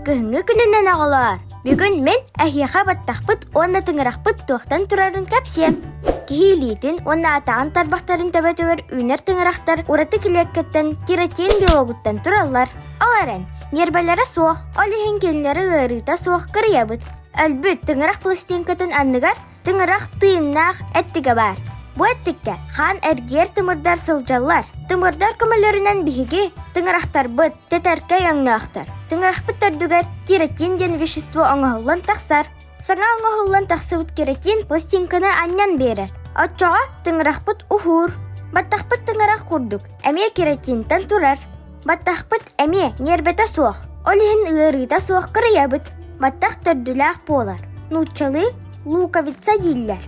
Кыһыҥҥы күнүнэн оҕолоор! Бүгүн мин эһиэхэ баттахпыт уонна тыҥырахпыт туохтан турарын кэпсиэм. Киһи илиитин уонна атаҕын тарбахтарын төбөтүгэр үүнэр тыҥырахтар ураты килиэккэттэн кератин белогуттан тураллар. Ол эрэн, ньиэрбэлэрэ суох, ол иһин кинилэри ыарыыта суох кырыйабыт. Өлбүт тыҥырах пластинкатын анныгар Тыҥырах тыыннаах эттигэ баар. Бу эттиккэ хаан эргиэр тымырдар сылдьаллар. Тымырдар көмөлөрүнэн биһиги тыҥырахтарбыт тэтэркэй өҥнөөхтөр. Тыҥырахпыт төрдүгэр кератин диэн вещество оҥоһуллан тахсар. Саҥа оҥоһуллан тахсыбыт кератин пластинканы анньан биэрэр. Оччоҕо тыҥырахпыт уһуур. Баттахпыт тыҥырах курдук эмиэ кератинтан турар. Баттахпыт эмиэ ньиэрбэтэ суох, ол иһин ыарыыта суох кырыйабыт. Баттах төрдүлээх буолар. Нууччалыы луковица дииллэр.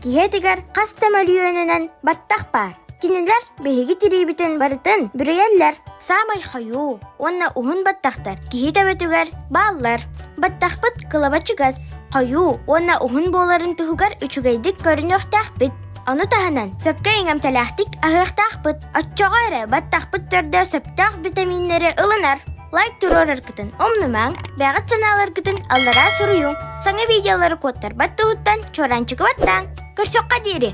Киһи этигэр хас да мөлүйүөнүнэн баттах баар. Кинилэр биһиги тириибитин барытын бүрүйэллэр. Саамай хойуу уонна уһун баттахтар киһи төбөтүгэр бааллар. Баттахпыт кылабачыгас, хойуу уонна уһун буоларын туһугар үчүгэйдик көрүнүөхтээхпит. Ону таһынан, сөпкө иҥэмтэлээхтик аһыахтаахпыт. Оччоҕо эрэ баттахпыт төрдө сөптөөх битэмииннэри ылынар. Лайк туруораргытын умнумаҥ, бэйэҕит санааларгытын аллараа суруйуҥ, саҥа видеолары куоттарбат туһуттан чуораанчыгы баттааҥ. Көрсөххө диэри!